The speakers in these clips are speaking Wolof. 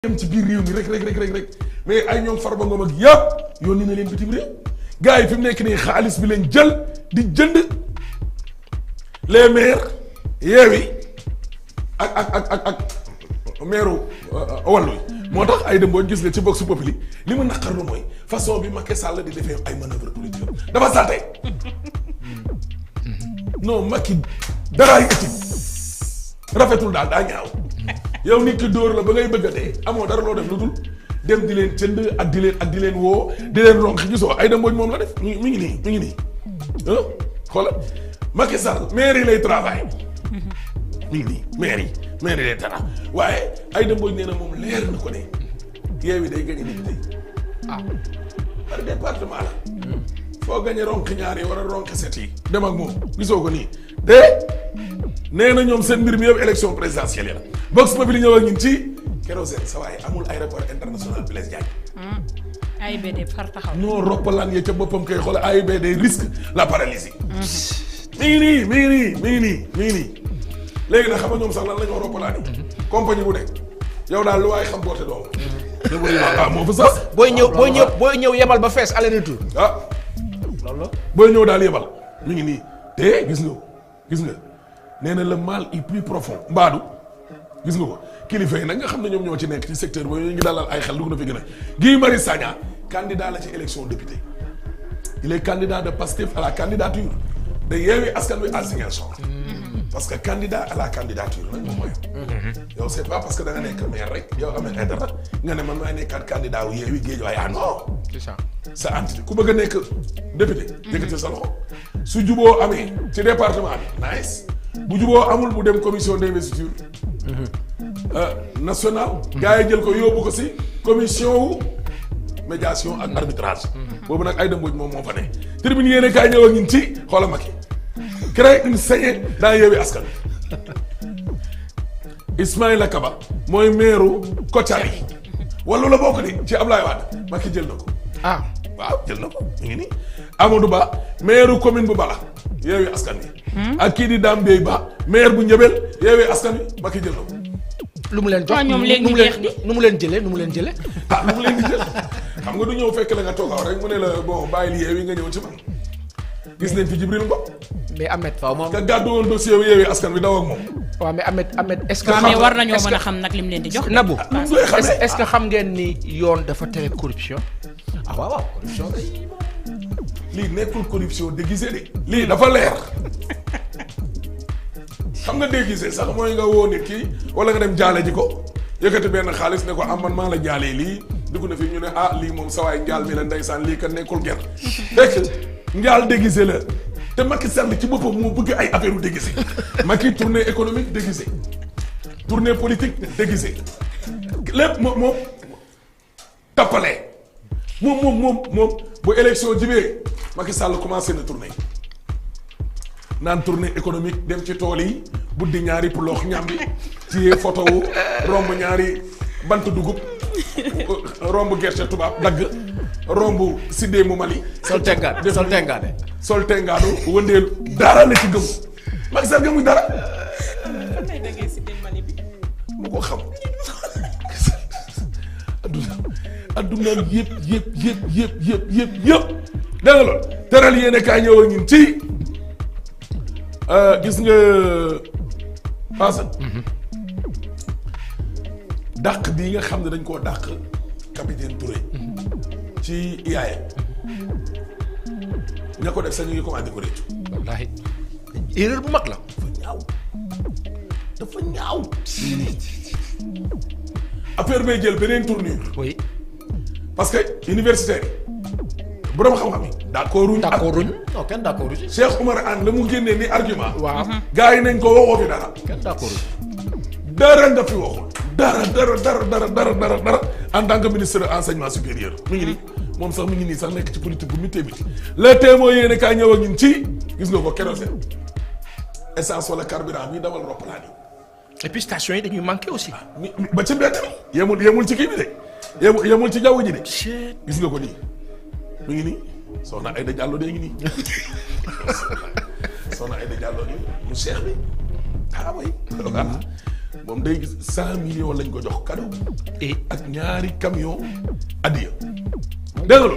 dem ci biir réew mi rek mais ay ñoom Farba Ngom ak yëpp yónni na leen bitim réew gars yi fi mu nekk nii xaalis bi leen jël di jënd les maires Yewwi ak maire Wallu moo tax ay dem boo gis nga ci Vox Populi li ma naqarlu mooy façon bi Macky Sall di defee ay manœuvre politique dafa salte non Macky daraay éthique rafetul daal daa ñaaw yow nit ki dóor la ba ngay bëgg a dee amoo dara loo def lu dul dem di leen jënd ak di leen woo di leen ronk gisoo ay dem moom la def mi ngi nii xoolal Macky Sall maire yi lay travail mi ngi nii maire yi lay dara waaye ay dem nee na moom leer na ko ne Yewwi day gagné député par département la foo gagné ronk ñaar yi war a ronk set yi dem ak moom gisoo ko nii de nee na ñoom seen mbir mi yëpp élection présidentielle yi la Vox Populi ñëw ak ñun ci kérosène sa waaye amul aéroport international Blaise Diagne. AIBD far taxaw. non roppalaan ya ca boppam kay xool AIBD risque la paralysie. mi ngi nii léegi nag xam nga ñoom sax lan la ñu wax roppalaan yi. compagnie bu nekk yow daal lu waay xam boote doom. moo fa sax. booy ñëw yebal ba fees aller retour. loolu la. booy ñëw daal yebal mi ngi nii te gis nga nee na le mal est plus profond mbaadu. gis nga ko kilifa yi nag nga xam ne ñoom ñoo ci nekk ci secteur boobu ñu ngi dalal ay xel dugg na fi gën a Guy Marius Sagna candidat la ci élection député il est candidat de Pastef à la candidature de Yewwi Askan Wi à Ziguinchor parce que candidat à la candidature nag moom mooy yow c'est pas parce que da nga nekk maire rek yow Ahmed Aidara nga ne man maay nekkaat candidat wu Yewwi Guédiawaye non c'est ça sa entité ku bëgg a nekk député yëkkati sa loxo su juboo amee ci département bi nice bu juboo amul mu dem commission d'investiture national gars yi jël ko yóbbu ko si commission wu médiation ak arbitrage boobu nag ay dëmbooj moom moo fa ne tribune yéene kaay ñëw ak ñun ci xoola Macky créer une saignée dans Yewwi Askan Wi Ismaïla Kaba mooy maire Kotiari wala la bokk ni ci Ablaye Wade Macky jël na ko waaw jël na ko ñu ngi nii Amadou Ba maire commune bu Bala Yewwi Askan Wi ak kii di Dame Bey Ba maire bu Njëbel Yewwi Askan Wi Macky jël na ko lu mu leen jox ñoom léegi ñu jeex di nu mu leen jëlee lu mu leen di jël xam nga du ñëw fekk la nga toogaw rek mu ne la bon bàyyi li Yewwi nga ñëw ci man gis nañ fi Jibril Ngom mais Ahmed Faw moom nga gàddu woon dossier wu Yewwi Askan Wi daw ak moom waaw mais Ahmed est-ce que mais war nañoo mën a xam nag lim leen di jox Nabou est-ce que xam ngeen ni yoon dafa tere corruption waaw corruption lii nekkul corruption déguisée de lii dafa leer xam nga déguisé sax mooy nga woo nit ki wala nga dem jaale ji ko yëkkati benn xaalis ne ko am man maa la jaalee lii dugg na fi ñu ne lii moom sa waay njaal mi la ndeysaan lii kat nekkul ger fekk njaal déguisé la te Macky Sall ci boppam moo bëgg ay affaire u déguisé Macky tournée économique déguisé tournée politique déguisé lépp moom tappalee moom bu élection jibee Macky Sall commencé na tournée naan tournée économique dem ci tool yi buddi ñaari puloox ñambi ci photo wu romb ñaari bant dugub romb gerte tubaab dagg romb siddee mu Mali sol tengaade wëndeelu dara la ci gëm Macky Sall gëmuñ dara mu ko xam adduna yëpp dégg nga lool teral yéene kaay ñëw ak ñun ci gis nga Fassane dàq bii nga xam ne dañ koo dàq capitaine Touré ci IAM ña ko def sax ñu ngi commandé ko réccu wallaahi erreur bu mag la dafa ñaaw affaire bay jël beneen tournure oui parce que universitaire borom xam-xam yi d'accorduñ non kenn d'accordu ci Cheikh Oumar Anne la mu génnee ni argument waaw gars yi nañ ko waxoo fi dara kenn d'accordu dara nga fi waxul dara en tant que ministre de l'enseignement supérieur mi ngi nii moom sax mi ngi nii sax nekk ci politique bu mitee biti le témoin yéene kaay ñëw ak ñun ci gis nga ko kérosène essence wala carburant bi dawal roppalaan yi et puis station yi dañuy manqué aussi ba ci mbedd mi yemul ci kii bi de yemul ci jaww ji de gis nga ko nii mi ngi nii soxna Aïda Diallo de ngi nii soxna Aïda Diallo nii mu cheikh bi oui moom day gis 100 millions lañ ko jox cadeau. et ak ñaari camion adiya. dégg nga loolu.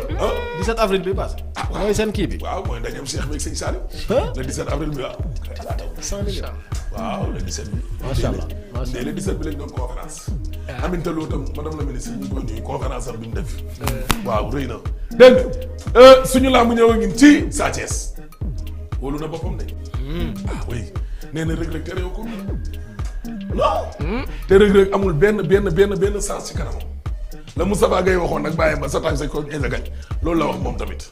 17 avril bi passé. mooy seen kii bi. waaw mooy ndajeem Cheikh beeg sëñ Saliou. le 17 avril bi waaw. 100 millions. waaw le 17 bi. macha allah macha allah le 17 bi lañ doon conférence. Aminata Lo tam madame la ministre ñu ngi koy nuyu conférence am bi mu def. waaw rëy na. dégg nga suñu laa mu ñëw a ngi ci Sa Thiès. wóolu na boppam de. oui nee na Reug Reug tere ko non. te Reug Reug amul benn sens ci kanamam. la Moustapha Gueye waxoon nag bàyyi ba sa tax sa ko indi gañ loolu la wax moom tamit.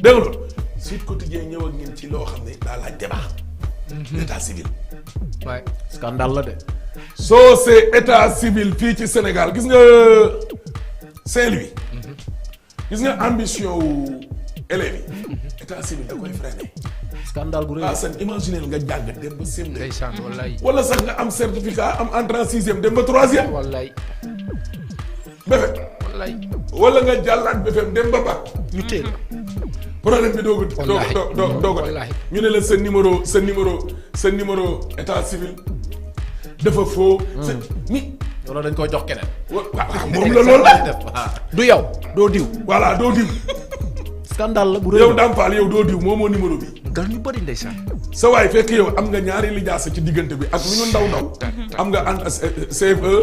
dégg nga loolu. Sud Quotidien ñëw ak ñun ci loo xam ne daa laaj débat. état civil. waay scandale la de. soo see état civil fii ci Sénégal gis nga Saint-Louis. gis nga ambition wu élèves yi. état civil da koy freiné. scandale bu rëy. ah seen imaginer nga jàng dem ba CM2. ndeysaan wallaay. wala sax nga am certificat am entrée en sixième dem ba troisième. wallaay. BFEM. wallaay. wala nga jàllaat BFEM dem ba bac. ñu teel. problème bi doog wallaahi a wallaahi. ñu ne la sa numéro état civil dafa faux. ni loolu dañ koy jox keneen. waaw moom la loolu la. du yow doo diw. voilà doo diw. scandale la bu rëy. yow Dampal yow doo diw moo numéro bi. ndax ñu bëri ndeysaan. sa waay fekk yow am nga ñaari lijaasa ci diggante bi ak lu ñu ndaw am nga CFE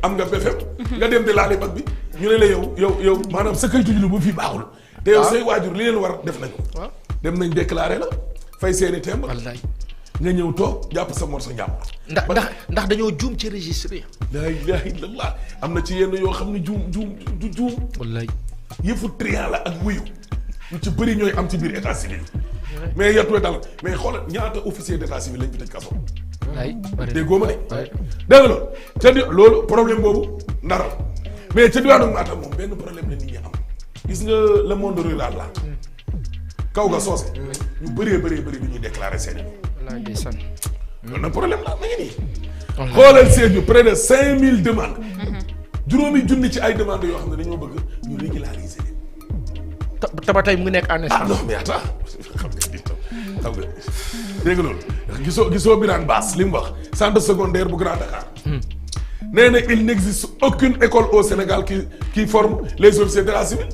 am nga BFEM. nga dem di laali bac bi ñu ne la yow maanaam sa kayitu juddu bu fii baaxul. te yow say waajur li leen war def nañ ko. dem nañ déclaré la fay seeni temb. wallaay. nga ñëw toog jàpp sa mor sa njàmbur. ndax dañoo juum ci registre yi. la ilaha illallah am na ci yenn yoo xam ne juum. wallaay. yëfu triant la ak wuyu ñu ci bëri ñooy am ci biir état civil. mais yettuwe dal mais xoolal ñaata officier d'état civil lañ fi tëj kaso. wallaay déggoo ma de. dégg nga loolu ca di loolu problème boobu ndaral mais ca diwaanu Matam moom benn problème la nit ñi am gis nga le monde rural la kaw ga soose ñu bëree du ñuy déclarer seen i. wallaay ndeysaan. loolu nag problème la ma ngi nii. xoolal Sédhiou près de 5000 demandes. juróomi junni ci ay demandes yoo xam ne dañoo bëgg ñu régulariser leen. te ba tey mu ngi nekk en ah non mais attends xam nga dégg nga loolu gisoo Birane Bass li mu wax centre secondaire bu Grand Dakar. nee na il n'existe aucune école au Sénégal qui forme les officiers de la civile.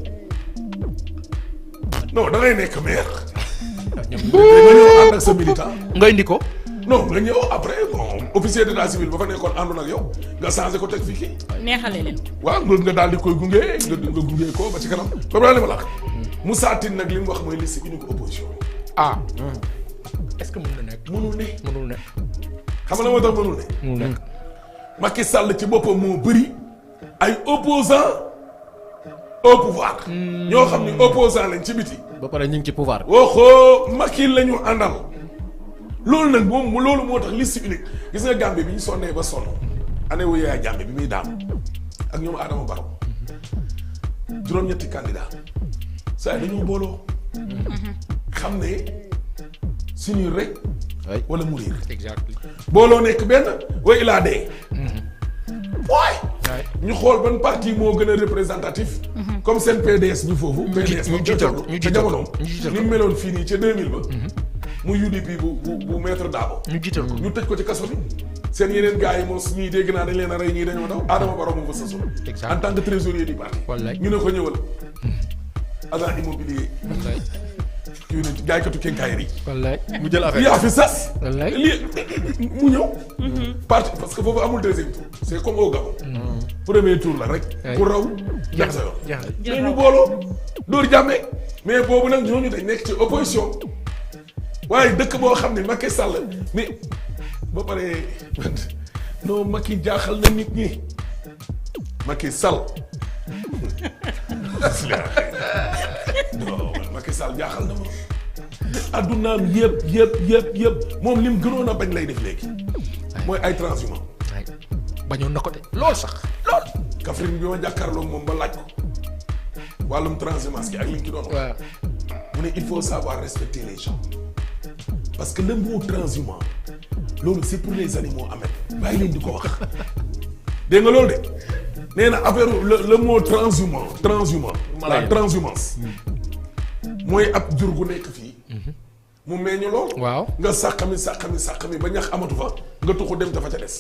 non da ngay nekk maire. nga ñëw ànd ak sa militant. nga indi ko. non nga ñëw après bon officier d'état civil ba fa nekkoon àndoon ak yow nga changé ko teg fii kii. neexale leen. waaw nga daal di koy gunge nga gunge ko ba ci kanam problème li ma la wax. Moussa Tine nag li mu wax mooy liste unique opposition. est-ce que mën na nekk. mënul ne. xam nga la moo tax mënul ne. mënul nekk. Macky Sall ci boppam moo bëri ay opposants au pouvoir. ñoo xam ni opposant lañ ci biti. ba pare ñu ngi ci pouvoir. waxoo Macky la ñu àndal. loolu nag loolu moo tax liste unique gis nga Gambie bi ñu sonnee ba sonn année wu Yaya Jammeh bi muy daanu ak ñoom Adama Barrow juróom-ñetti candidat saa yi dañoo booloo. xam ne suñuy rek. wala mu réer. exactement. booloo nekk benn wa ilaa dee. waaye. ñu xool ban parti moo gën a représentatif. comme seen PDS bi foofu. PDS ñu jiital ko ca jamonoom ni mu meloon fii nii ca 2000 ba. mu UDP bu maître Dabo. ñu jiital ko ñu tëj ko ci kaso bi. seen yeneen gars yi moom ñii dégg naa dañ leen a rey ñii dañoo daw Adama Barrow moom fa sësul. en tant que trésorier du parti. wallaay ñu ne ko ñëwal. agent immobilier. wallaay. kii ne jaaykatu kenkaayri. wallaay. mu jël affaire yaa fi sas. wallaay. lii mu ñëw. parti parce que foofu amul deuxième tour. c'est comme au Gabon. premier tour la rek. ku raw jax sa yoon. mais ñu booloo dóor jàmme. mais boobu nag ñooñu dañ nekk ci opposition. waaye dëkk boo xam ne Macky Sall mais ba pare non Macky jaaxal na nit ñi Macky Sall non Macky Sall jaaxal na ma addunaam yëpp moom lim gënoon a bañ lay def léegi mooy ay transhumant. bañoon na ko de lool sax lool. Kaffrine bi ma jàkkaarloo moom ba laaj ko wàllum transhumance gi ak li ñu ci doon wax. mu ne il faut savoir respecter les gens. parce que le mot transhumant loolu c'est pour les animaux amet bàyyi leen di ko wax dégg nga loolu de nee na affaire le mot transhumant la transhumance mooy ab jur gu nekk fii mu meññ lool. waaw nga sàqami ba ñax amatu fa nga tuxu dem dafa ca des.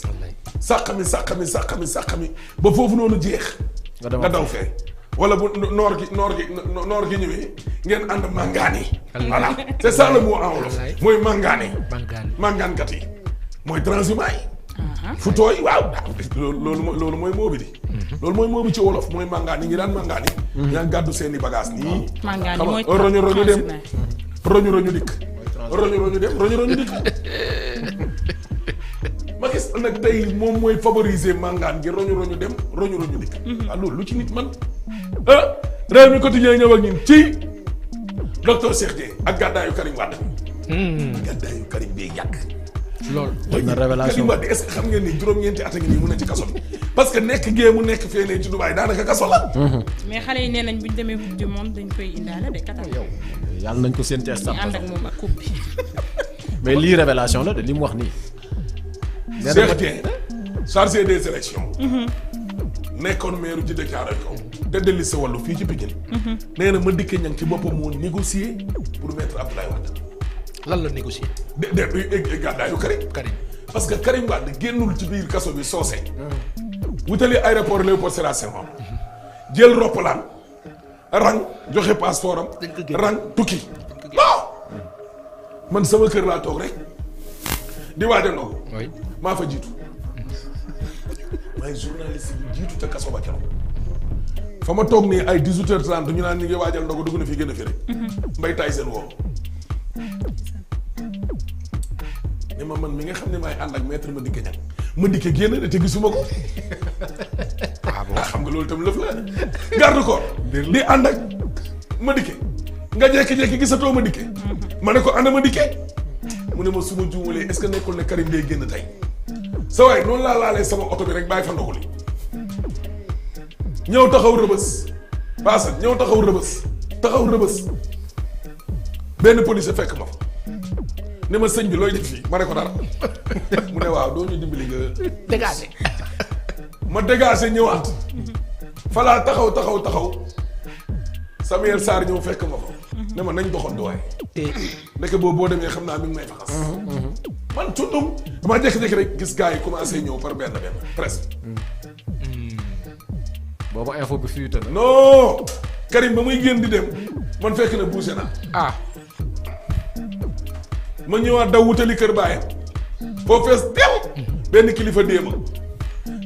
sàqami ba foofu noonu jeex. nga daw fee. wala bu noor gi ñëwee ngeen ànd màngaani. voilà c'est ça le mot en wolof. mooy màngaani. màngaankat yi mooy transhumant yi. fu tooy waaw loolu mooy moo bi di. loolu mooy moo bi ci wolof mooy màngaani ñi daan màngaani. ñaa gàddu seeni bagage nii. màngaani mooy roñu dem roñu dikk. roñu dem roñu dikk. ma gis nag tey moom mooy favoriser màngaan gi roñu dem roñu dikk. waaw loolu lu ci nit man. réew mi quotidien ñëw ak ñun ci docteur Cheikh Dieng ak gàddaayu Karim Wade. gàddaayu Karim bee yàgg. loolu mooy na révélation Karim Wade est-ce que xam ngeen ni juróom-ñeenti at a ngi nii mu ne ci kaso bi parce que nekk gée mu nekk fee ne ci Dubaï daanaka kaso la. mais xale yi nee nañ bu ñu demee coupe du monde dañ koy indaale de Qatar. yow yàlla nañ ko seen ci stade ñu ànd ak moom ak coupe bi. mais lii révélation la de li mu wax nii. Cheikh Dieng chargé des élections. nekkoon maire ji Thiaroye Kaw. tête de liste Wallu fii ci Pikine. nee na ma dikkee ñang ci boppam moo négocier pour mettre Abdoulaye Wade. lan la négocier. gàddaayu Karim. parce que Karim Wade génnul ci biir kaso bi soose. wutali aéroport Léopold Sédar Senghor. jël roppalaan rang joxe passeport am. rang tukki. bon man sama kër laa toog rek di waaj a ndogu. maa fa jiitu. maay journaliste bi jiitu ca kaso ba keroog. fa ma toog nii ay 18h30 ñu naan ñu ngi waajal ndogu dugg na fi gën a fi rek. mbay taay seen woo. ne ma man mi nga xam ne maay ànd ak maître ma dikke génn te gisuma ko. xam nga loolu tam lëf la garde corps di ànd ak ma dikke nga jekki-jekki gisatoo ma dikke ma ne ko ànd ma dikke mu ne ma suma juumalee est-ce que nekkul ne Karim day génn tey sa waay noonu laa laalee sama oto bi rek bàyyi fa ndoxu li ñëw taxaw rëbës baasa ñëw taxaw rëbës benn policier fekk ma fa ne ma sëñ bi looy def fii ma ne ko dara mu ne waaw doo ñu dimbali nga dégagé. ma dégagé ñëwaat falaa taxaw Samuel Sarr ñëw fekk ma fa ne ma nañ doxantu waay ndeke boobu boo demee xam naa mi ngi may faxas man tuddum dama jékki-jékki rek gis gars yi commencé ñëw par benn presque boobu info bi fuite na. non Karim ba muy génn di dem man fekk na bougé na ma ñëwaat daw wutali kër baayam foo fees del benn kilifa déema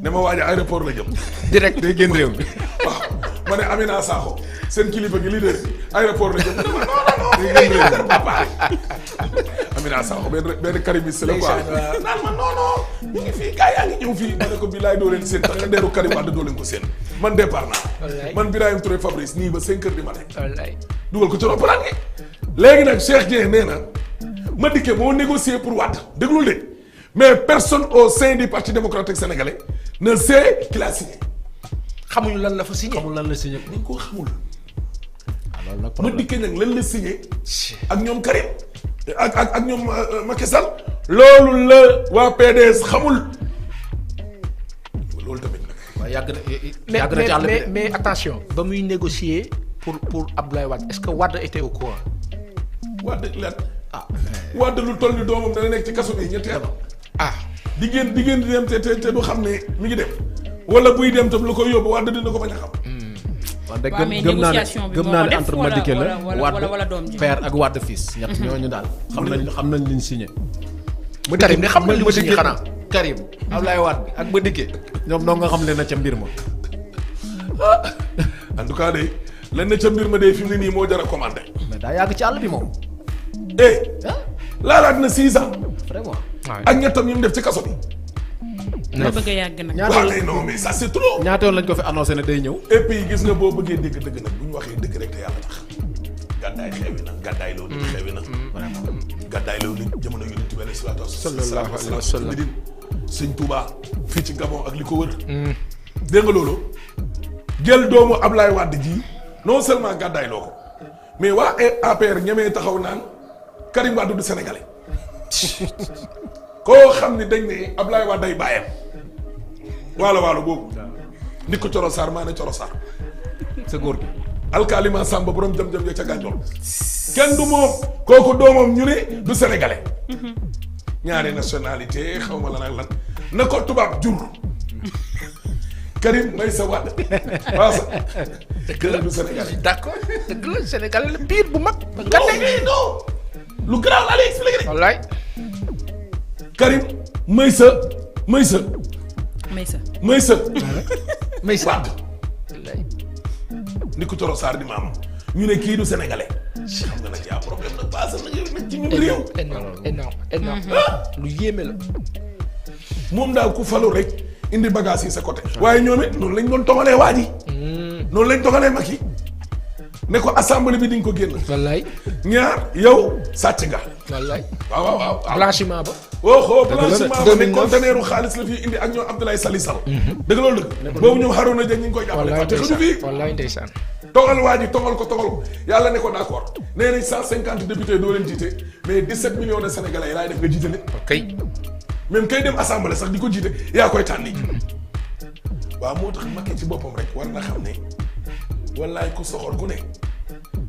ne ma waaj a aéroport la jëm direct day génn réew mi. waaw ma ne Amina Sakho seen kilifa gi leader bi aéroport la jëm ne ma non papa Amina Sakho benn karimiste la quoi naan ma non ñu ngi fii gars yaa ngi ñëw fii ma ne ko bilaay doo leen seen tax nga deeru Karim Wade doo leen ko seen man départ naa man Birahim Touré Fabrice nii ba 5 heures du matin dugal ko ci roppalaan gi léegi nag Cheikh Dieng nee na ma dikkee moo négocier pour Wade déglul de mais personne au sein du parti démocratique sénégalais ne sait qu'il a signé. xamuñu lan la fa signé. xamul lan la signé. dañ koo xamul. loolu nag ma dikkee nag lan la signé. ak ñoom Karim ak ñoom Macky Sall. loolu la waa PDS xamul. loolu tamit nag. waaw yàgg na ci àll bi mais attention. ba muy négocier pour Abdoulaye Wade est-ce que Wade était au courant. Wade lan Wade lu toll ni doomam dana nekk ci kaso bi ñetti at. di ngeen di dem te du xam ne mi ngi dem wala buy dem tam lu ko yóbbu Wade dina ko bañ a xam. waaw de gëm naa ne entre Madické la Wade père ak Wade fils. ñett ñooñu daal xam nañ liñ signé. Karim ne xam nañ li mu signé xanaa. Karim Abdoulaye Wade ak Madické ñoom doo nga xam leen na ca mbir ma. en tout cas de leen na ca mbir ma de fi mu ne nii moo jar a commandé. mais daa yàgg ci àll bi moom. laalaat na 6 ans. vraiment. ak ñettam ñu def ci kaso bi. nga bëgg a yàgg nag. waaw non mais ça c'est trop. ñaata yoon lañ ko fi annoncé ne day ñëw. et puis gis nga boo bëggee dégg dëgg nag bu ñu waxee dëgg rek te yàlla tax. gàddaay xewi na gàddaay loo nit xewi na. vraiment gàddaay loo nit jamono yu nit ci benn sallallahu alayhi wa sallam sëñ Touba fii ci Gabon ak li ko wër. dégg nga loolu jël doomu Ablaye Wade ji non seulement gàddaay loo ko mais waa APR ñemee taxaw naan Karim Wade du sénégalais. koo xam ne dañ ne Ablaye Wade day bàyyam waalo boobu ndi ko Coro Sarr maa ne Coro Sarr sa góor gi alkalima Samba borom jëm-jëm ya ca gànjool kenn du moom kooku doomam ñu ne du sénégalais ñaari nationalité xaw ma lan ak lan na ko tubaab jur Karim Meïssa Wade waaw sax dëgg la du sénégalais d'accord dëgg la sénégalais la biir bu mag. non lu garaaw laa lay expliqué rek. wallaay. Karim Meïssa Wade ni ko Toro Sarr di maamam ñu ne kii du sénégalais xam nga nag yaa problème nag passé na yow nag ci ñun réew énorme lu yéeme la. moom daal ku falu rek indi bagage yi sa côté waaye ñoom it noonu lañ doon togalee waa ji noonu lañ togalee Macky ne ko assemblée bi di nga ko génn wallaay. ñaar yow sàcc nga wallaay. waaw blanchiment ba. blanchiment ba ne conteneeru xaalis la fii indi ak ñoom Abdoulaye Sali Sall dëgg loolu dëgg boobu ñoom Harouna Dieng ñu ngi koy jàppale fàtte xëju fii wallaay ndeysaan. togal waa ji togal ko yàlla ne ko d'accord nee nañ 150 députés doo leen jiite mais 17 millions de sénégalais yi laay def nga jiite leen kay. même kay dem assemblée sax di ko jiite yaa koy tànni waaw moo tax Macky ci boppam rek war na xam ne wallaay ku soxor ku ne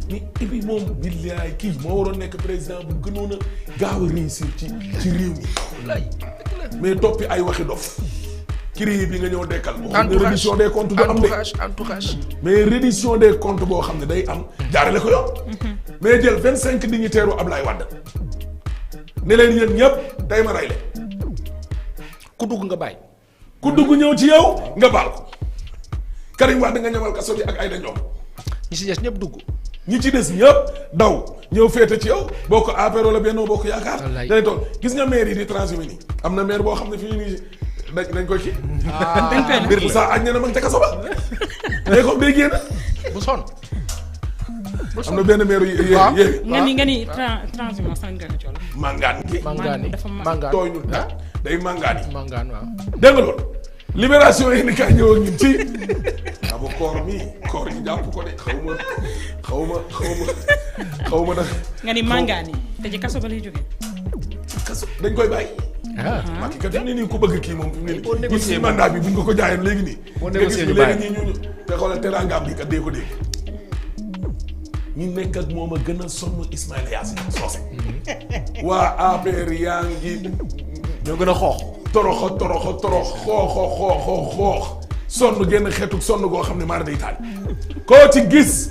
ni ibi moom billaay kii moo waroon nekk président bu gënoon a gaaw a réussir ci réew mi wallaay mais toppi ay waxi dof kii bi nga ñëw dekkal boo xam ne reddition des comptes du am de entourage mais reddition des comptes boo xam ne day am jaarale ko yoon mais jël 25 dignitaires u Ablaye Wade ne leen yéen ñëpp tey ma rey leen ku dugg nga bàyyi. ku dugg ñëw ci yow nga baal ko Karim Wade nga ñamal kaso bi ak Aïda Ndiom ñi si des ñëpp dugg. ñi ci des ñëpp daw ñëw féete ci yow boo ko APR wala Benno Bokk Yaakaar. wallaay dañuy toog gis nga maire yi di transhumé nii am na maire boo xam ne fii nii dañ koy kii. mbir la saa añ na ma nga ca kaso ba. mais comme day génn. bu sonn. am na benn maire yu nga ni transhumance nga ko cool. mangaan gi. mangaan tooñul dara day mangaan yi. mangaan waaw. dégg nga loolu. libération yi ni kaay ñëw ak ñun ci. abo koor yi jàpp ko de xaw ma nag. nga ni mangaan yi te ci kaso ba lay jógee. kaso dañ koy bàyyi. Macky kat fi mu ne nii ku bëgg kii moom fi mu ne nii. ci mandat bi buñ ko jaayoon léegi nii. boo négocié ñu bàyyi léegi ñu te xoolal teraangaam bi kat dee ko dégg. ñu nekk ak moom a gën a sonn Ismaïla Yassine Socé. waa APR yaa ngi. ñoo gën a xoox. torox xoox sonn génn xeetu sonn goo xam ne maara day taal koo ci gis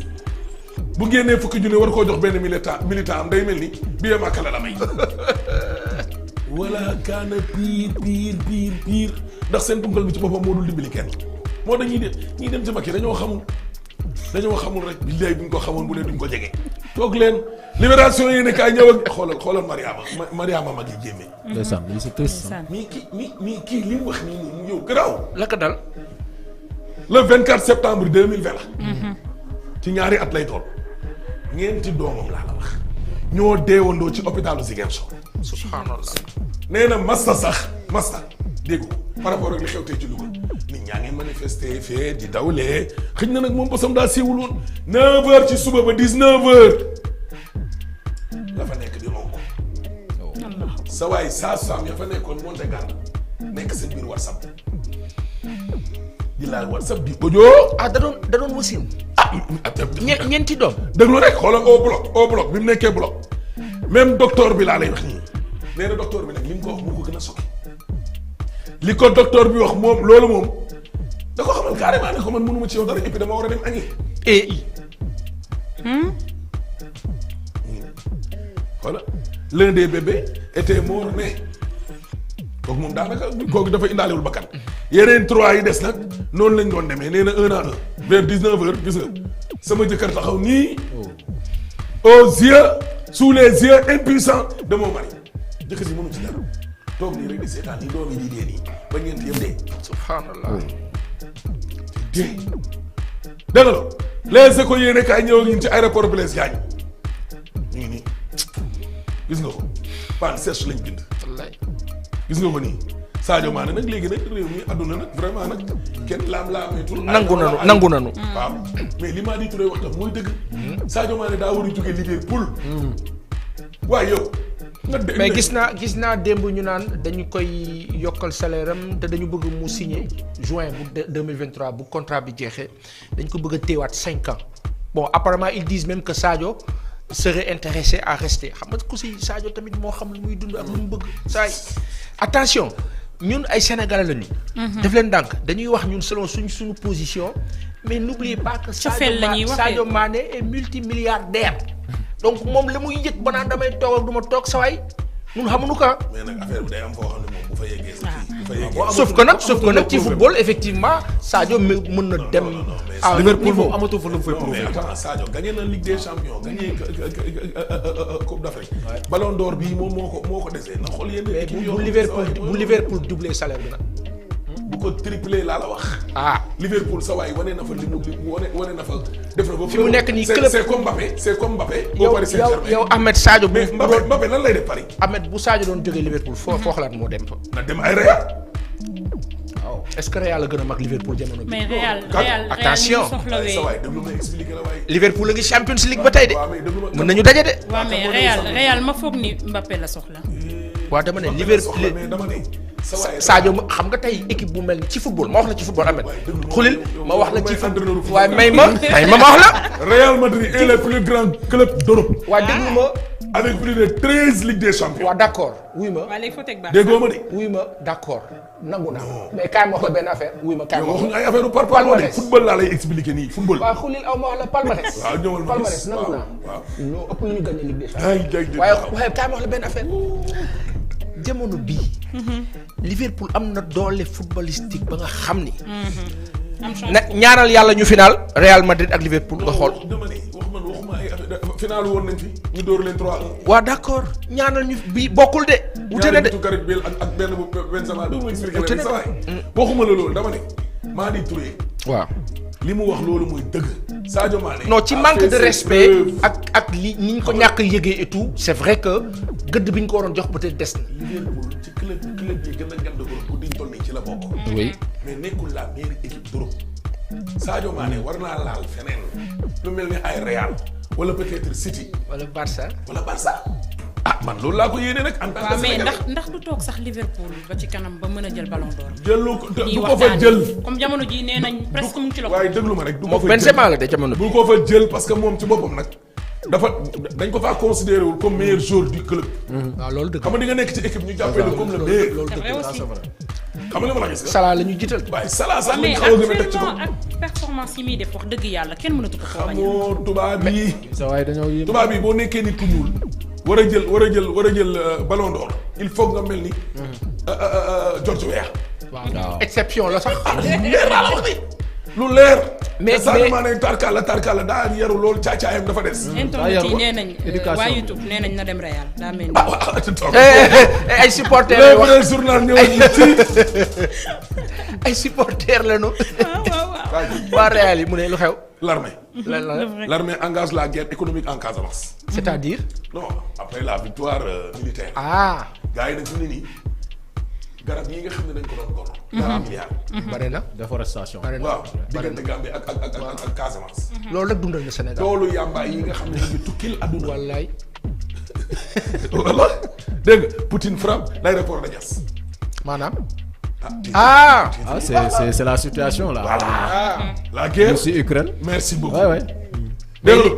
bu génnee fukki junni war koo jox benn militant am day mel ni biee màkkala la may wala kaana piir ndax seen tunkal bi ci boppam moo dul dimbali kenn moo tax ñuy dem ci Macky dañoo xamul rek billaay buñ ko xamoon bu ne duñ ko jege toog leen libération yi ne kaay ñëw ak xoolal Mariama mag yi jéemee ndeysaan lii c'est triste. mii kii li mu wax nii yow garaaw la ko dal. le 24 septembre 2020 la. ci ñaari at lay toll. ñeenti doomam laa la wax. ñoo deewandoo ci hôpitalu Ziguinchor. subhanallah. nee na Masta dégg ko par rapport ak li xew tey ci Louga nit ñaa ngi manifester fee di dawlee xëy na nag moom bosam daa siiwul woon 9h ci suba ba 19h la fa nekk di lonko. sa waay saa saam ya fa nekkoon monte garde nekk seen biir WhatsApp di laal WhatsApp di audio. da doon wasin. ñeenti doom. déglu rek xoolal au bloc bi mu nekkee bloc même docteur bi laa lay wax nii nee na docteur bi nag li mu ko wax moo ko gën a sokki li ko docteur bi wax moom loolu moom da ko xamal carrément ne ko man mënuma ci yow dara et puis dama war a dem añi. voilà l'un des bébés était mort-né kooku moom daanaka kooku dafa indaalewul bakkan yeneen 3 yi des nag noonu lañ doon demee nee na 1 à 1 vers 19h gis nga sama jëkkër taxaw nii aux yeux sous les yeux impuissants de mon mari jëkkër si mënu ci dara toog nii rek di seetaan nii doom yi di dee nii ba ñeent yëpp dee. subhanallah. dégg nga loolu les écoles yéen rek ay ñëw ak ñun ci aéroport Blaise Diagne ñu ngi nii gis nga ko panne sèche lañ bind. wallaay. gis nga ko nii Sadio Mané nag léegi nag réew mi àdduna nag vraiment nag kenn laam-laameetul. nangu nanu. waaw mais li maa di turee wax tam mooy dëgg. Sadio Mané daa war a jóge Liverpool. waaye yow. mais gis naa démb ñu naan dañu koy yokkal salaire am te dañu bëgg mu signer juin bu 2023 bu contrat bi jeexee dañ ko bëgg a téewaat 5 ans. bon apparemment ils disent même que Sadio serait intéressé à rester xam nga ku si Sadio tamit moo xam lu muy dund ak lu mu bëgg saa yi attention ñun ay sénégalais la ñu. def leen ndànk dañuy wax ñun selon suñu position mais n'oubliez pas que Sadio Mané est multimilliardaire donc moom la muy yëg ba naan damay toog ak du ma toog saa yi ñun xamuñu ko. mais nag affaire bi day am foo xam ne moom bu fa yeggee sauf que nag ci football effectivement Sadio mën na dem. à Liverpool moom amatul fa lu mu fay prouver. Sadio gagné na Ligue des Champions gagné Coupe d'Afrique. Ballon d'Or bii moom moo ko desee na xool yéen bu Liverpool doublé salaire bi nag. bu ko triplé laa la wax. Liverpool sa waay wane na fa li mu wane na fa. def na ba fi mu nekk nii club c'est comme Mbappé. yow Ahmed Sadio. mais Mbappé lan lay def Paris. Ahmed bu Sadio doon jógee Liverpool foo xalaat moo dem fa. na dem ay Real. waaw est-ce que Real la gën a mag Liverpool jamono bi. mais Real attention sa waay déglu ma expliqué la waay. Liverpool a ngi Champions League ba tey de. mën nañu daje de. waaw mais Real ma foog ni Mbappé la soxla. waaw dama ne Liverpool mais dama ne. Sadio xam nga tey équipe bu mel ni ci football ma wax la ci football Ahmed xulil ma wax la ci football waaye may ma wax la. Real Madrid est le plus grand club d'Europe. waaye déglu ma. avec plus de 13 Ligue des Champions. waaw d'accord wuy ma. waaw léegi foo teg baax. déggoo ma de. wuy ma d'accord nangu naa. mais kaay ma wax la benn affaire wuy ma kaay ma wax la. ay affaire par palmarès football laa lay expliquer nii football. waaw xulil aw ma wax la palmarès. waaw ñëwal ma palmarès nangu naa. waaw ñoo ëpp lu ñu gagné Ligue des Champions. waaye kaay ma wax la benn affaire. jamono bii. Liverpool am na doole footballistique ba nga xam ni. na ñaanal yàlla ñu final Real Madrid ak Liverpool nga xool. dama ne waxuma ay affaire final woon nañ fi ñu dóor leen 3-1. waaw d'accord ñaanal ñu bii bokkul de. wute na de Gareth Bale ak benn bu Benzema doo ma expliquer leen sa waay. waxuma la loolu dama ne Madi Touré. waaw li mu wax loolu mooy dëgg. Sadio Mané. non ci manque de respect ak li ni ñu ko ñàkk yëgee et tout c'est vrai que gëdd bi ñu ko waroon jox peut-être des na. Liverpool ci club yi gën a ngand Europe bu diñ toll nii ci la bokk. oui mais nekkul la meilleure équipe d'Europe. Sadio Mané war naa laal feneen lu mel ni ay Real wala peut-être City. wala Barça. Man loolu laa ko yéene nag. en tant que mais ndax du toog sax Liverpool ba ci kanam ba mën a jël ballon d'or. jëlu ko du ko fa jël. comme jamono ji nee nañ presque mu ngi ci loxo. waaye déglu ma rek du ko fa jël Benzema la de jamono bi. bu ko fa jël parce que moom ci boppam nag dañ ko faa considéré wul comme meilleur joueur du club. waaw loolu dëgg xam nga di nga nekk ci équipe ñu jàppee la comme le meilleur. loolu c'est vrai aussi. xam nga li ma la gis. Salah la ñu jiital. waaye Salah sax mais lañ xaw a gën a teg ci kaw. actuellement ak performance yi muy def wax dëgg yàlla kenn mënatu ko xaw a xamoo tubaab yi. sa waay dañoo yéem. tubaab yi boo nekkee nit ku ñuul. war a jël ballon d'or il faut nga mel ni. George Weah. waaw exception la sax. leer laa la wax ni lu leer. mais Sadio Mané tarkala daa yaru lool caacaayam dafa des. internet yi nee nañ waa YouTube nee nañ na dem Real daa mel ni. ay supporters le la wax vrai journal ñëwoon ñu ci. ay supporters la ñu. waaw. waa Real yi mu ne lu xew. L'armée. L'armée engage la guerre économique en Casamance. c'est-à-dire. non après la victoire militaire. gars yi nag fi mu ne nii garab yi nga xam ne dañ ko doon gor. 40 milliards. bare na. déforestation. waaw diggante Gambie ak Casamance. loolu rek dundal na Sénégal. toolu yàmbaay yi nga xam ne ñu ngi tukkil adduna. wallaay. wala dégg nga Poutine frappe l'aéroport de Diass. maanaam. c'est la situation là. Voilà. La guerre. Russie Ukraine. Merci beaucoup. Ouais.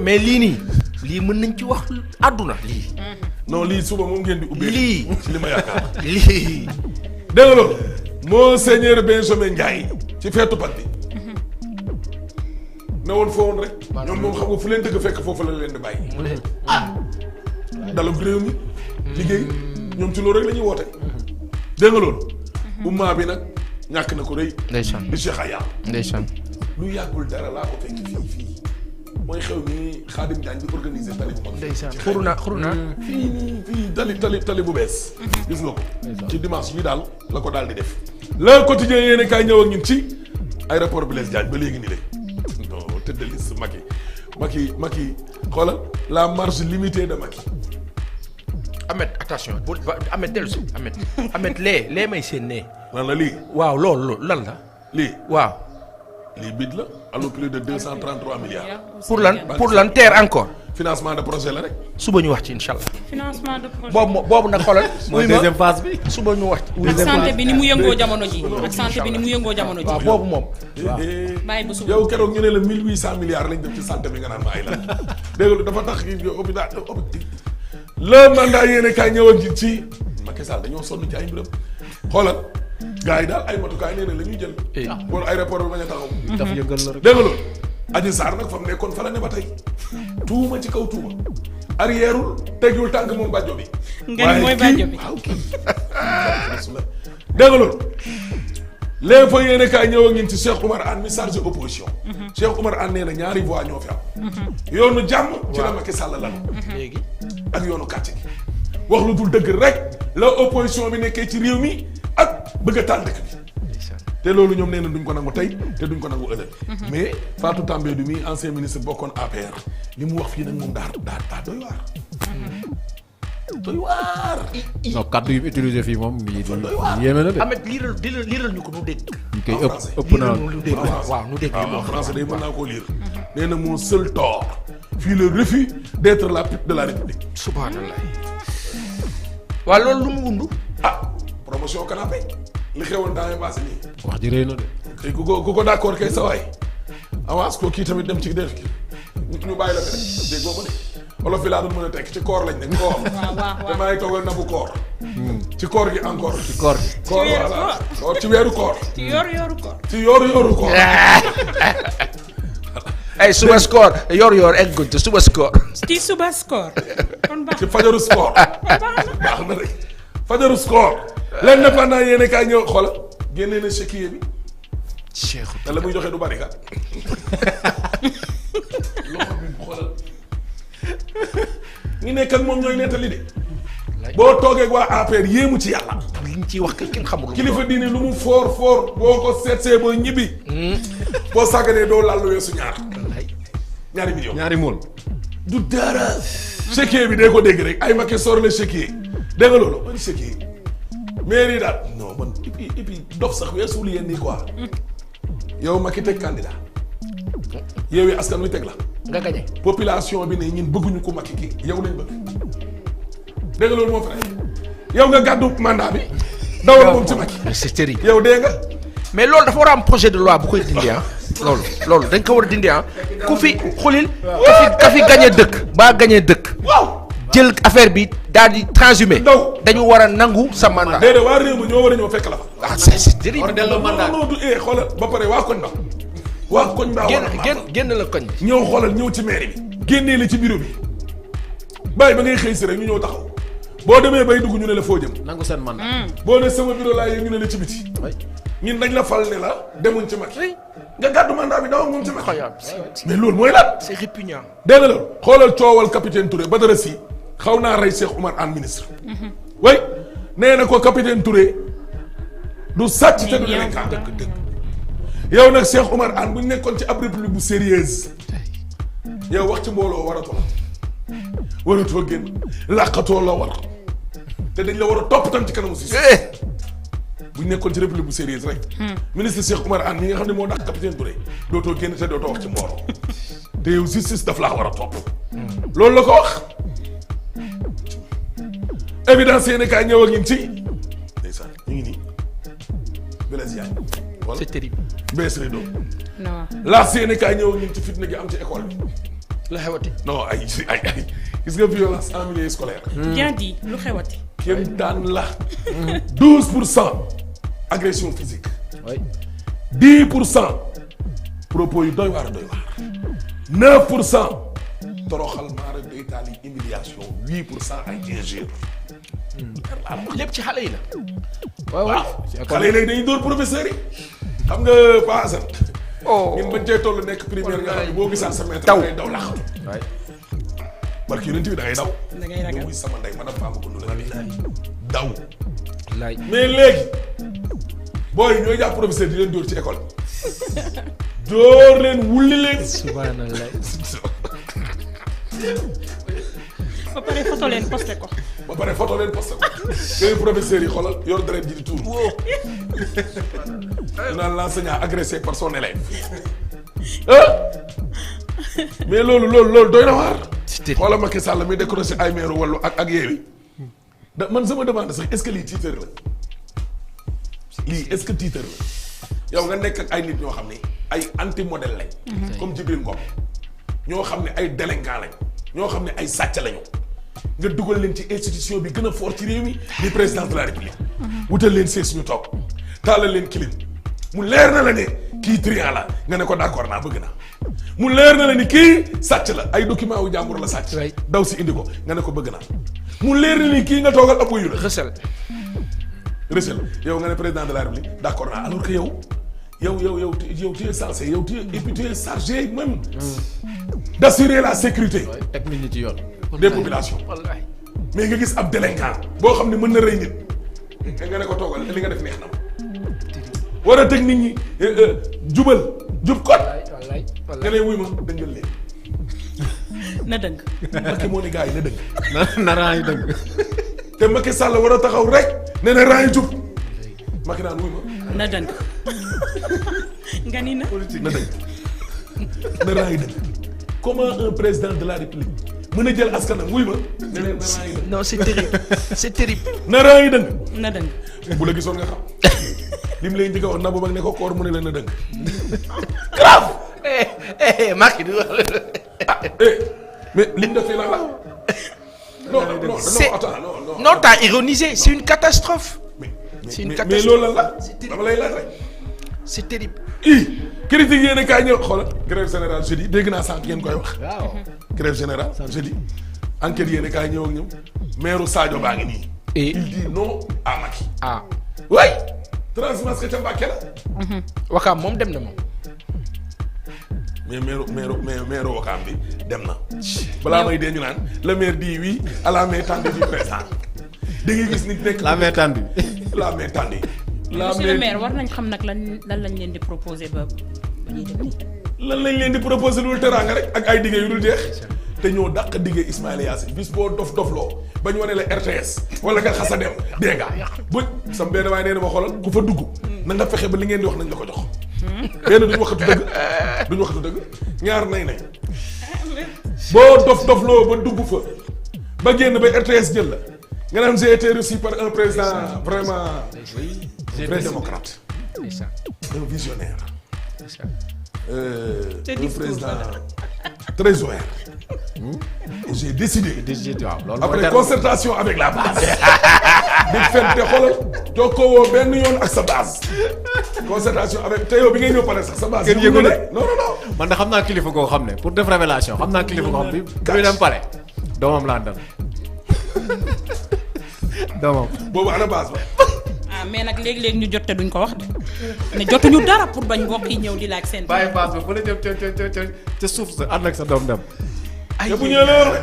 mais lii nii. lii mën nañ ci wax àdduna lii. non lii suba moom ngeen di ubbee. lii ci li ma yaakaar. lii. dégg nga loolu. Monseigneur Benjamin Ndiaye. ci feetu pat bi. ne woon foo woon rek. ñoom moom xam nga fu leen dëgg fekk foofu la leen di bàyyi. dalum réew mi. liggéey ñoom ci loolu rek la ñuy woote. dégg nga loolu. umma bi nag ñàkk na ko rëy. ndeysaan di Cheikh Aya. ndeysaan. lu yàggul dara laa ko fekk fii mooy xew mi Khadim Diagne di organiser tali bu mag. ndeysaan xuru naa. fii tali bu bees. gis nga ko. ci dimanche yi daal la ko daal di def. Le quotidien yéen kaay ñëw ak ñun ci aéroport Blaise Diagne ba léegi nii de non tête de liste Macky xoolal la marge limitée de Macky. Ahmed attention Ahmed dellu si Ahmed lee may seen nee. lan la lii. waaw loolu lan la. lii waaw. lii bid la allo plus de 233 milliards. pour lan terre encore. financement de projet la rek. suba ñu wax ci incha allah. financement de projet. boobu nag xoolal. mooy deuxième phase bi. suba ñu wax ci. ak santé bi ni mu yëngoo jamono ji. ak santé bi ni mu yëngoo jamono ji. waaw boobu moom. bàyyi ba suba. yow keroog ñu ne la 1800 milliards lañ def ci santé bi nga naan ma ay la dégg dafa tax hôpital le mandat yéene kaay ñëw ak ci Macky Sall dañoo sonn ci ay mbiram xoolal gars yi daal ay matukaay nee na la ñuy jël. pour aéroport bi bañ a taxaw. daf yëngal la rek dégg nga loolu. Adji Sarr nag fa mu nekkoon fa la ne ba tey tuuma ci kaw tuuma arrièreul tegul tànk moom bàjjo bi. nga ni mooy bàjjo bi waaw kii dégg nga loolu. léegi fa yéene kaay ñëw ak ñun ci Cheikh Oumar Anne mi chargé opposition. Cheikh Oumar Anne nee na ñaari voix ñoo fi am. yoonu jàmm ci la Macky Sall lan. léegi ak yoonu kàcce gi. wax lu dul dëgg rek la opposition bi nekkee ci réew mi ak bëgg a taal dëkk bi. te loolu ñoom nee na duñ ko nangu tey te duñ ko nangu ëllëg. mais Fatou Tambédou mi ancien ministre bokkoon APR li mu wax fii nag moom daa doy waar. doy waar. non kaddu yu utilisé fii moom yéeme na de. Ahmed liiral ñu ko nu dégg. ñu koy ëpp naa nu dégg waaw nu dégg. waaw français day mën naa koo lire. nee na mon seul tort fut le refus d'être la pute de la République. subhanallah. waaw loolu lu mu wundu. promotion canapé li xewoon temps yii passé nii. wax ji rëy na de. kay ku ko d'accord kay sa waay avance ko kii tamit dem ci def ki ñu bàyyi la fi rek déggoo ma de wolof bi laa doon mën a tekk ci koor lañ ne koor. waaw te maa ngi toogal nabu koor. ci koor gi encore. ci koor gi. koor voilà koor ci weeru koor. ci yoru koor. ci yoru koor. ay suba score yor egg guñ te suba score. ci suba score. kon baax ci fajaru sport. baax na rek fajaru score. l'indépendant yéen kaay ñëw xool génnee na chéquier bi. Cheikh te la muy joxe du bari kat. loxo bi xoolal. ñu nekk ak moom ñooy nettali de. boo toogee ak waa APR yéemu ci yàlla. liñ ciy wax kenn xamul. kilifa diine lu mu foor boo ko seetsee ba ñibbi. boo sàgganee doo laal lu weesu ñaari millions. ñaari mool. du dara. chéquier bi dee ko dégg rek ay Macky sor le chéquier dégg nga loolu man chéquier. maire yi daal non man et puis dof sax weesuwul yéen nii quoi. yow Macky teg candidat. yow yi askan wi teg la. nga gañe. population bi ne ñun bëgguñu ko Macky kii yow lañ bëgg. dégg nga loolu moo fa yow nga gàddu mandat bi. dawal moom ci Macky. c'est terrible. yow dee nga. mais loolu dafa war a am projet de loi bu koy dindi loolu dañ ko war a dindi ku fi xulil. ka fi gañe dëkk. baa gañe dëkk. waaw. jël affaire bi daal di transhumé. ndaw dañu war a nangu sa mandat. déedéet waa réew mi ñoo war a ñëw fekk la fa. c'est terrible. war a delloo mandat non du xoolal ba pare waa koñ ba. waa koñ baa war a génn la koñ bi. ñëw xoolal ñëw ci mairie bi. génnee la ci bureau bi. bàyyi ba ngay xëy si rek ñu ñëw taxaw. boo demee bay dugg ñu ne la foo jëm. nangu seen mandat. boo ne sama bureau laa yëg ñu ne la ci biti. ñun dañ la fal ne la demuñ ci Macky. nga gàddu mandat bi daw moom ci Macky. mais loolu mooy lan. c'est répugnant. dégg nga loolu xoolal coowal capitaine Touré Badara Sy xaw naa rey Cheikh Oumar Anne ministre. way nee na ko capitaine Touré du sàcc te du nekk dëgg. yow nag Cheikh Oumar Anne bu ñu nekkoon ci ab république bu sérieuse yow wax ci mbooloo waratoo génn làqatoo la war te dañ la war a topp tam ci kanamu si. bu ñu nekkoon ci république bu sérieuse rek. ministre Cheikh Oumar Anne mi nga xam ne moo dàq capitaine Touré dootoo génn te dootoo wax ci mbooloo te yow justice daf laa war a topp. loolu la ko wax. évidence yéen kaay ñëw ak ñun ci. ndeysaan ñu ngi nii. Blaise Diagne. voilà c'est terrible. bees rido. non. laas yéen kaay ñëw ak ñun ci fitna gi am ci école bi. lu xewati. non ay gis nga violence en milieu scolaire. bien dit lu xewati. kéem daan la. 12% agression physique. oui. 10% propos yu doy waar. 9% toroxal maara day taal yi humiliation 8% ay injure. lépp ci xale yi la. waaw xale yi léegi dañuy dóor professeurs yi. xam nga Pa Assane. ñun bañ cee toll nekk primaire nga xam ne boo gisaan sa maître da ngay daw laxatu. waay. barki yonent bi da ngay daw. da ngay ragal muy sama ndey madame Fama ko Ndoula daw. laay. mais léegi booy ñooy jàpp professeur di leen dóor ci école. dóor leen wulli leen. subhanallah. ba pare photo leen posté ko. yooyu professeurs yi xoolal yor deret ji di tuur. ñu naan l'enseignant agressé par son élève. mais loolu doy na waar. c'est terrible. wala Macky Sall mi décroché ay maire Wallu ak Yewwi da man sama demande sax est-ce que lii titre la lii est-ce que titre la yow nga nekk ak ay nit ñoo xam ne ay anti modèle lañ. comme Djibril Ngom ñoo xam ne ay délinquant lañ ñoo xam ne ay sàcc lañu nga dugal leen ci institution bi gën a fort ci réew mi di président de la république. wutal leen sees ñu toog taalal leen kilim mu leer na la ne kii triant la nga ne ko d'accord naa bëgg naa mu leer na la ni kii sàcc la ay document wu jàmbur la sàcc. daw si indi ko nga ne ko bëgg naa mu leer na ni kii nga toogal ab wuyu la. recel yow nga ne président de la république d'accord naa alors que yow tu es censé yow tu es chargé même d'assurer la sécurité teg nit ñi ci yoon des populations. mais nga gis ab délinquant boo xam ne mën na rey nit nga ne ko toogal li nga def neex na ma war a teg nit ñi jub kot nga ne wuy ma dëngal leen na dëng Macky moo ne gars yi na dëng na raa yi dëgg te Macky Sall war a taxaw rek ne na raa yi jub Macky naan wuy ma na dëng nga ni na na dëng na raa yi dëng comment un président de la république mën a jël askanam wuy ma ne leen na raa yi dëng non c'est terrible na raa yi dëng na dëng bu la gisoon nga xam li mu lay njëkk a wax na bu mag ne ko koor mu ne leen na dëng grave Macky du wax mais liñ def fii la non non t'as ironisé c'est une catastrophe. C'est une catastrophe mais loolu la dama lay laaj rek. C'est terrible. critique yéen a kaay ñëw xoolal grève générale jeudi dégg naa sànq ngeen koy wax. waaw grève générale jeudi enquête yéen a kaay ñëw ak ñoom maire Sadio baa ngi nii. il dit non à Macky. waay transmasque ca Mbàkke la. Wakaam moom dem na moom. mais maire Wakaam bi dem na. balaa may dee ñu naan le maire dit oui à la main tendue du président da ngay gis nit nekk. la main tendue. la main tendue. monsieur le maire war nañ xam nag lan lañ leen di proposer ba ñuy dem nii. lan lañ leen di proposer lu dul teraanga rek ak ay diggé yu dul jeex. te ñoo dàq diggé Ismaïla Yassine bis boo dofloo ba ñu wane la RTS wala nga xas a dem dégg nga bu sam benn waaye nee na ma xoolal ku fa dugg na nga fexe ba li ngeen di wax nañ la ko jox. benn duñu waxatu dëgg ñaar nay nañ boo dofloo ba dugg fa ba génn ba RTS jël la nga naan j'ai été reçu par un président vraiment très démocrate un visionnaire un président très ouvert. J'ai décidé après concertation avec la base di fente xoolal jokkoo woo benn yoon ak sa base concertation avec te yow bi ngay ñëw pare sax sa base kenn yëgu ne non man da xam naa kilifa koo xam ne pour def révélation xam naa kilifa koo xam bi muy dem pare doomam laa dem doomam boobu ana base ba mais nag léegi-léegi ñu jot te duñ ko wax de ne jotuñu dara pour bañ mbokk yi ñëw di laaj seen bàyyi base ba fa la jëm ca suuf sa ànd ak sa doom dem te bu ñëwee loolu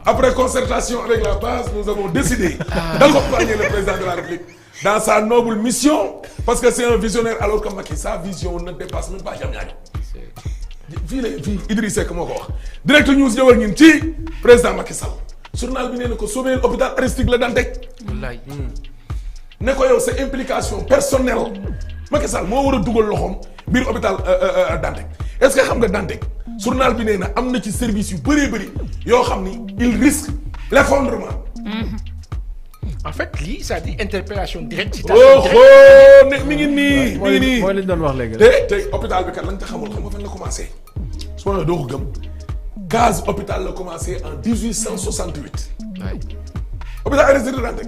après concertation avec la base nous avons décidé d'accompagner le président de la République dans sa noble mission parce que c'est un visionnaire alors que Macky sa vision ne dépasse même pas Diamniadio fii Idrissa Seck moo ko wax direct news ñëw ak ñun ci président Macky Sall journal bi nee na ko sauver l'hôpital Aristide Le Dantec wallaay ne ko yow sa implication personnelle Macky Sall moo war a dugal loxoom biir hôpital Dantec est-ce que xam nga Dantec journal bi nee na am na ci service yu bëree bëri yoo xam ni il risque l'effondrement. En fait lii ça dit interpellation directe. ne mi ngi nii mi ngi nii mooy li ñu doon wax léegi. te hôpital bi kat lañ ca xamul xam nga fan la commencé su ma la doo ko gëm gaz hôpital la commencé en 1868. waay hôpital Aristide Le Dantec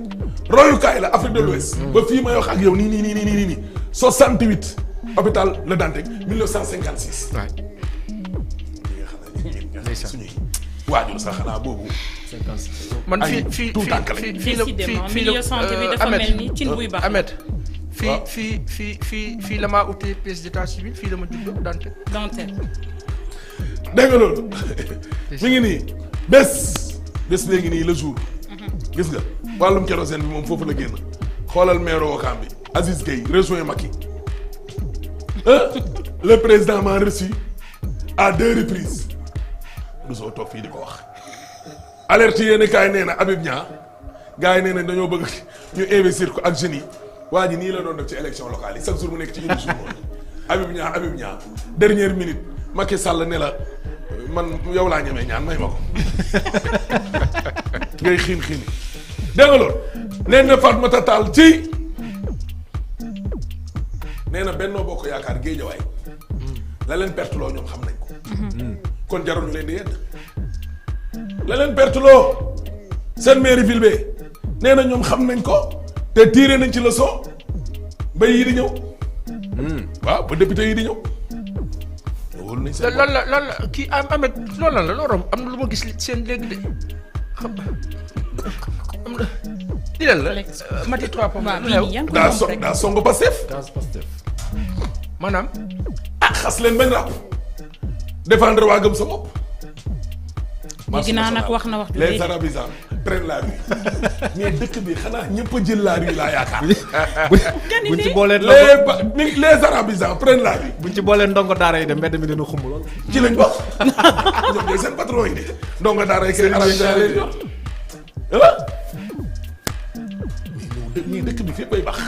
royukaay la Afrique de l'Ouest ba fii may wax ak yow nii 68 hôpital Le Dantec 1956. waay. suñuy waajur sax xanaa boobu. 56. man fii milieu santé bi dafa mel ni cin buy baax. Ahmed fii la maa utee pièce d'état civil fii la ma juddoo Dantec. dégg nga loolu mi ngi nii bés bee ngi nii le jour. gis nga wàllum kérosène bi moom foofu la génn xoolal maire Ouakam bi Aziz Gueye rejoint Macky le président m'a reçu à 2 reprises du soo toog fii di ko wax alerte yéen kaay nee na Habib Niang gars yi nee na dañoo bëgg ñu investir ko ak jeunes yi waa ji nii la doon def ci élection locale yi chaque jour mu nekk ci émission Habib Niang dernière minute Macky Sall ne la man yow laa ñemee ñaan may ma ko ngay xiin xiin dégg nga loolu nee na Fatmata Tall ci nee na Benno Bokk Yaakaar Géejawaay la leen perteloo ñoom xam nañ ko kon jarul ñu leen di yedd la leen perteloo seen mairie ville bi nee na ñoom xam nañ ko te tiré nañ ci leçon ba yi di ñëw waaw ba député yi di ñëw loolu nañ seen loolu la kii Ahmed loolu la loolu am na lu ma gis seen léegi de xam am na di leen la mati 3 pommes daa song Pastef maanaam xas leen bañ ràpp défendre waa gëm sa bopp léegi naa nag wax na wax ju les arabisants prennent la rue mais dëkk bi xanaa ñëpp a jël la rue laa yaakaar buñ ci boolee les arabisants prennent la rue buñ ci boolee ndongo daara yi de mbedd mi dina xumb lool ci lañ bokk ñoom ñooy seen patron yi de ndongo daara yi kay arabisants leen yor mais dëkk bi fépp ay baax